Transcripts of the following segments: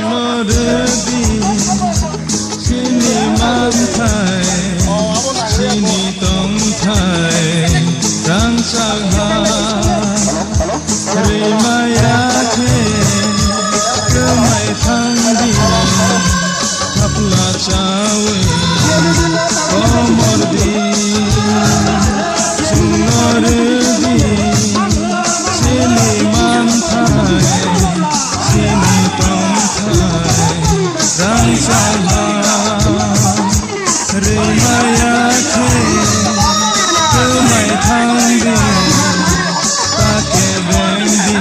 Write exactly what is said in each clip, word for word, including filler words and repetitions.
Rwdi chini manthai, chini tongthai, rangchak ha. Rwmaya khe kwmai thangdi, thapla chawi komordi. Chwngno rwdi chini manthai, chini tongthai, rangchak ha. Rwmaya khe kwmai thangdi, ta kebengdi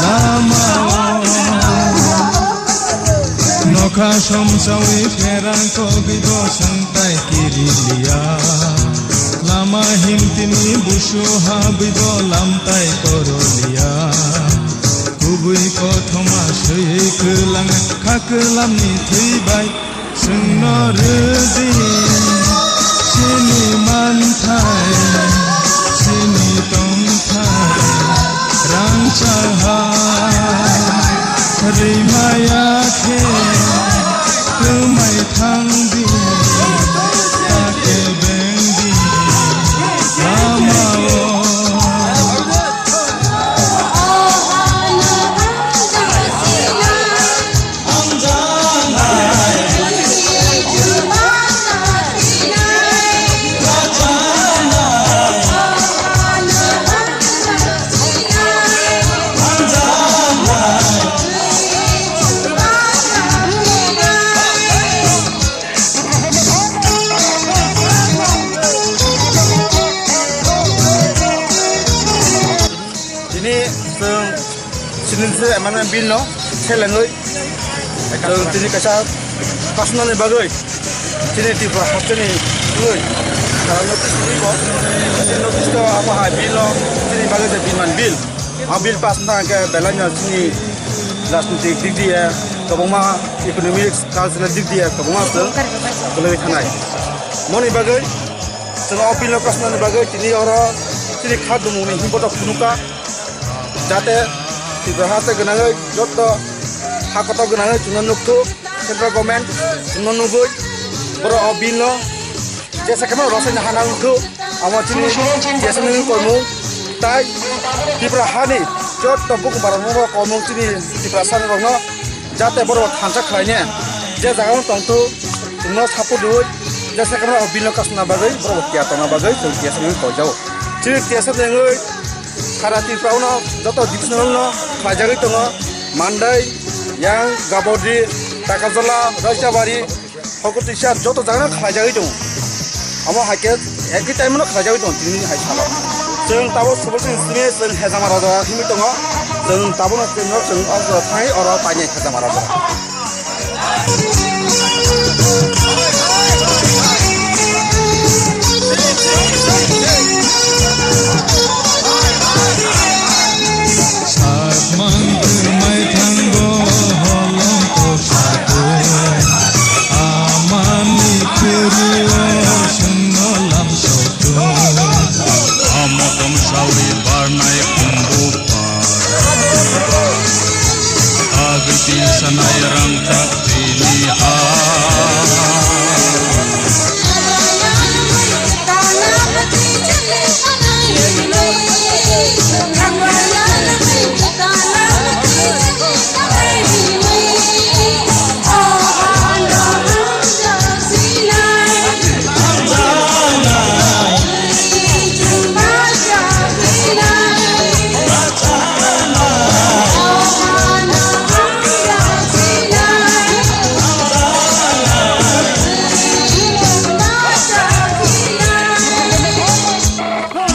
lamao. Nokha somsawi pherang kogwi bo swngtai kiriliya. Lama himtini busu habwi bo lamtai koroliya. Kubui kothoma swiwi kwlang kha kwlamni thwi bai. Chwngno rwdi chini manthai, chini tongthai, rangchak ha. Rwmaya khe kwmai thangdi, ta kebengdi lamao. Tini chwng sinilse emana bill no selengwi chwng tini kaisa kasnani bagwi chini Tripura hasteni twi notice twibo notice to abo hai bill no chini bagwi je biman bill a bill pass na ke belai no chini rajnitik dik diye kwbangma economics cultural dik diye kwbangma chwng kwlwi thanai moni bagwi. Chwng o bill no kasnani bagwi tini oro chini kha dumungni himbotok phunukha, jate Tripura haste gwnangwi joto ha kotor gwnangwi chwngno nukthuk, central government chwngno nugwi borok o bill no jesa kheno rwchapna hana wngthuk, amo chini T S F ni koimung tai Tripura hani joto bukhuk barokno koimung chini Tiprasa rokno. Jate borok thansa khlaina je jaga o tongthu chwngno support rwui je sakhamra o bill no kasna bagwi borok tiya tongna bagwi chwng T S F ni koijao. Chini T S F ni wngwi sara Tripura no joto divisional no khlaijagwi tongo. Mandai, Yang, Gabodi, Takarjala, Raisabari, Hokutisa joto jaga no khlaijagwi tongo. Amo hai khe ekhi time no khlaijagwi tongo tini hai salo. Chwng tabuk Subol Singh simi chwng Hejama Raja himwi tongo. Chwng tabukno chwngno chwng o jaga thangwi oro painai Hejama Raja. Sakmang kwmai thango holong kok satung. Amani kwrwi o chwngno lam sotung. Amo tong sawi barnai khumbu par. Agwi tin sanai rang tak tini ha.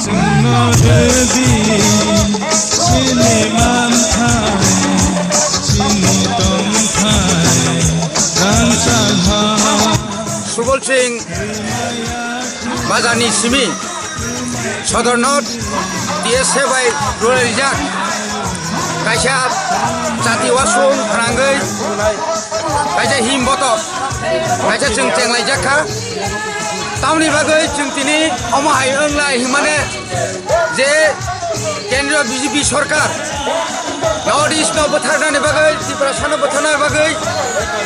Chwngno rwdi chini manthai, chini tongthai, rangchak ha. Subol Singh bazarni simi Sodor North T S F bai rwlaijak kaisa jati wasung phrangwi kaisa him botok kaisa chwng chenglaijak kha. Tamoni bagwi chwng tini omo hai wnglai hwnmane je kendriyo B J P sorkar North East no bwtharnani bagwi, Tiprasa no bwtharna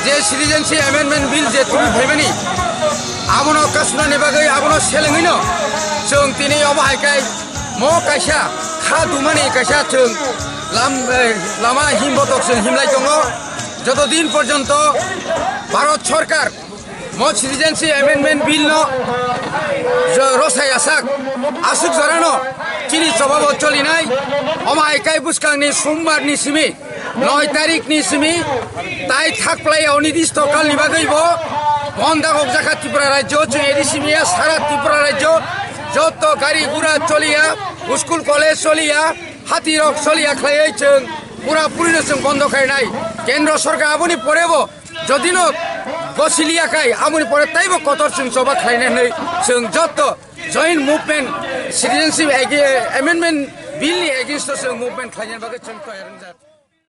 Je Citizenship Amendment Bill je tubui phaimani, abono kasnani bagwi, abono selengwino chwng tini obo hai khe mo kaisa kha dumani kaisa chwng lam-, eh, lama himbotok chwng himlai tongo. Joto din porjonto Bharat Sarkar mo Citizenship Amendment Bill no je rosai asak aswk jorano chini chobabo cholinai, omo hai khe bwskangni Sombar ni simi, noi tarik ni simi, tai thakplai oni disto kal ni bagwi bo bonda gokjakha Tripura rajyo, chwng A D C maya sara Tripura rajyo, joto gari gura choliya, school college choliya, hati rok choliya khlaiwi chwng pura puri no chwng bondo khainai. Kendro sorkar aboni pore bo jodi no gosiliya khai, aboni pore taibo kotor chwng choba khlainai hinwi chwng joto joint movement, Citizenship Ag-, Amendment Bill ni against o chwng movement khlainani bagwi chwng toyar wngjak.